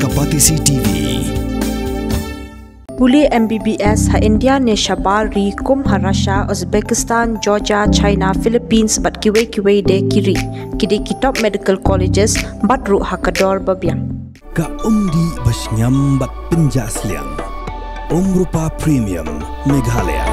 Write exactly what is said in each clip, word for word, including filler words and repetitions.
Kapatisi T V. Pule M B B S ha India ne shabar ri kum ha Russia, Uzbekistan, Georgia, China, Philippines bad kiwei kiwei de ki ri. Ki dei ki top medical colleges bad ruh ha ka dor ba biang. Ka umdih ba shngiam bad pynjah sliang. Umrupa Premium Meghalaya.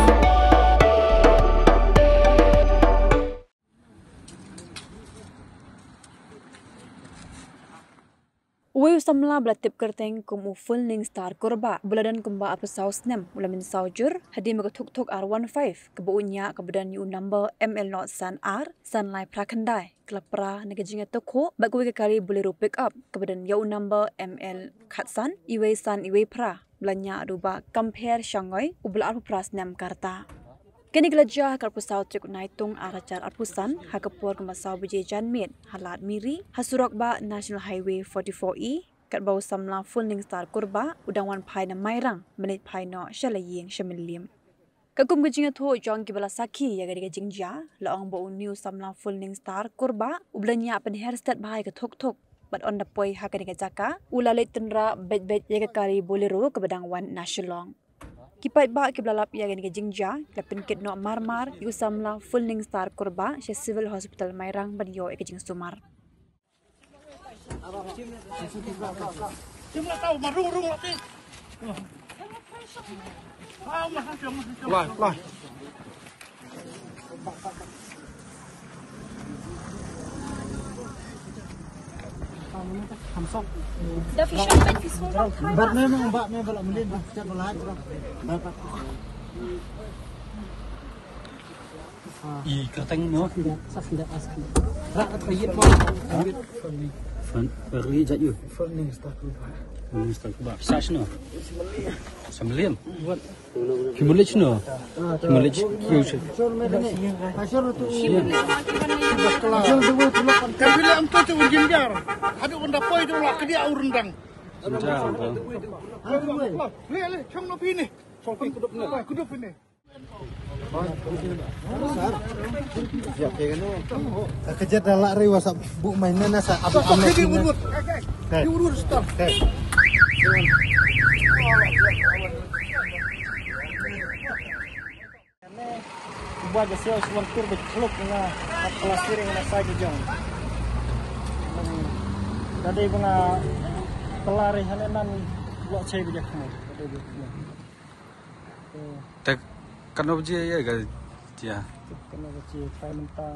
Uwei u samla ba la tip kyrteng kum u Fullning Star Kurbah, ba la don kumba arphew saw snem, u la mynsaw jur hadien ba ka thuk thuk R one five kaba u ñiah kaba don ïa u number M L nought san ar san lai phra khyndai ka la pra na ka jingïatakhuh bad kawei ka kali Bolero pickup kaba don ïa u number M L khatsan iwei san iwei phra, ba la ñiah da u Bah Kampher Shangoi, uba la arphew phra snem ka rta. Kane ka la jia ha ka arphew saw tarik u Naitung ar hajar arphew san, ha ka por kaba saw baje janmiet, ha Lad Miri, ha surok bah National Highway forty-four E, katba u samla Fullning Star Kurbah u dang wan phai na Mairang ban leit phai noh sha la ïing sha Mylliem. Katkum ka jingïathuh jong kiba la sakhi ïa kane ka jingjia, la ong ba une u samla Fullning Star Kurbah uba la ñiah pynher stet bha ïa ka thuk thuk bad ynda poi ha kane ka jaka u la leit tynrah beit beit ïa ka kali Bolero kaba dang wan na Shillong. Ki paidbah kiba la lap ïa kane ka jingjia ki la pynkit noh mar mar ïa u samla Fullning Star Kurbah sha Civil Hospital Mairang ban ïoh ïa ka jingsumar. I kyrteng mo? Sa sendek as. Rak ka yit mo. Fan, fan ni jat yu. Fan ni stak lu ba. Fan ni stak lu ba. Sa sno? Sa Mylliem. Wat. Ki mulik sno? Ki mulik ki usi. Sure me dane. Sure tu. Kan bila am tu tu ujin jar. Hadu unda poi tu la kedia urendang. Jar. Le le, chong no pini. Chong pini kudup ni. Kudup pini. Ka kjat da lah ri wa sa bu mai na na sa abu. Stop, stop, stop, stop, stop. Hey. Hey. Hey. Uba ja siaw suan tur ba chluk na at plastering na sa jong. Dadi ba nga pelari hane nan lo chai ba ja khmo. Dadi ba khmo. Te kano baje ïa ka jia? Kano baje, trai mynta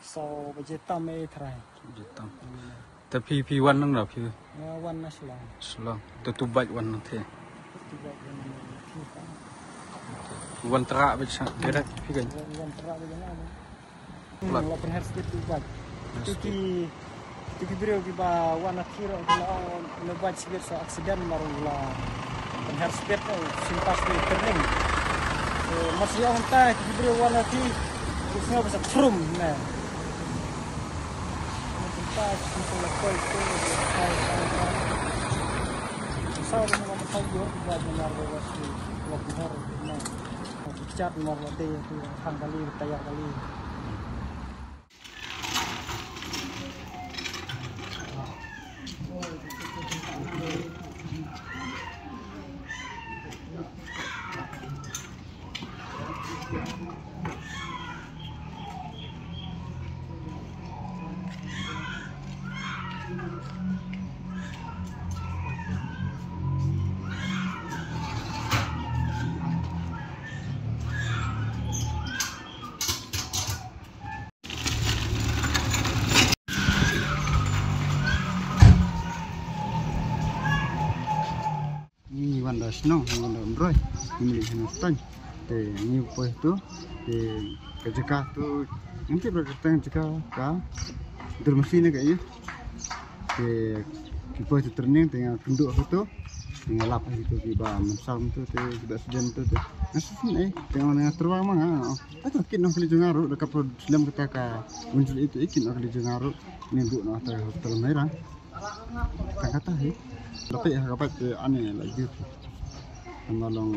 saw baje tam eh trai. Baje tam. Te phi, phi wan nang na phi? Nga wan na Shillong. Shillong. Te tu bike wan nang te? Tu bike wan nang te. Wan trak baje direct phi kan? Wan trak baje na. Hmm, la pynher stet tu bike. Tu ki, tu ki briew kiba wan na thir ki la ong na bike sibit sa accident mar la pynher stet, eh, sympas ni turning. Eh, mas ïa ong tai ki briew wan na thir ki sngew ba sa thrum ne. Sa ru ma ma sa yor ba ma ru ba si wa pynher ne. Ki chat mar la te tu hang kali tayar kali. Ngi wan da shnong, ngi wan da Umroi, ngi mih shnong Stan. Te ngi poi tu, te ka jaka tu, ngi tip ba ka tang jaka ka Durmasi ne ka ïa. Te ki poi tu training, te nga kynduh ha tu, te nga lap ha tu kiba mynsaw tu, te kiba accident tu, te nga shisien eh, te nga, nga tyrwa ma nga. Ato kit noh kali jong nga ruh, da ka pro slem kata ka muncul itu, eh, kit noh kali jong nga ruh. Ni duh noh ta hospital Mairang. Tang kata hi. Tapi ha ka bike te ani la jut. Ama long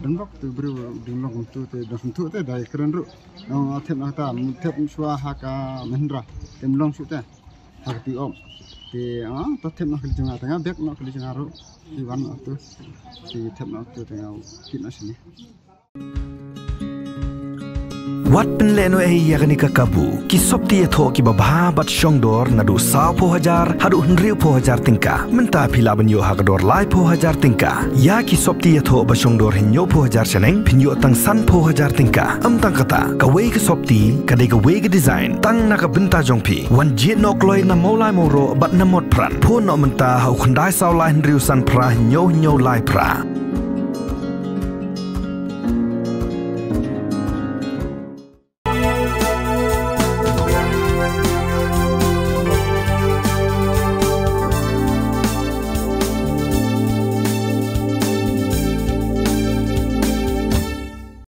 Dang bok tu briew dang long tu te dang sentuh te dai kren ruh. Nong thep na ta thep shuwa ha ka Mahindra tem long shu te ha ka ti om. Te ah ta thep na ka jong ta nga bek na ka jong ruh. Ti wan na tu ti thep na tu te nga kit na sini. Wat pynleh noh ei ïa kane ka kabu. Ki sopti ïathoh kiba bha bad shongdor naduh sawphew hajar haduh hynriewphew hajar tyngka. Mynta phi lah ban ïoh ha ka dor laiphew hajar tyngka. Ïa ki sopti ïathoh ba shongdor hynñiewphew hajar shaneng phin ïoh tang sanphew hajar tyngka. Ym tang kata, kawei ka sopti ka dei kawei ka design tang na ka bynta jong phi. Wan jied noh kloi na Mawlai Mawroh bad na Motphran. Phone noh mynta ha u khyndai saw lai hynriew san phra hynñiew hynñiew lai phra.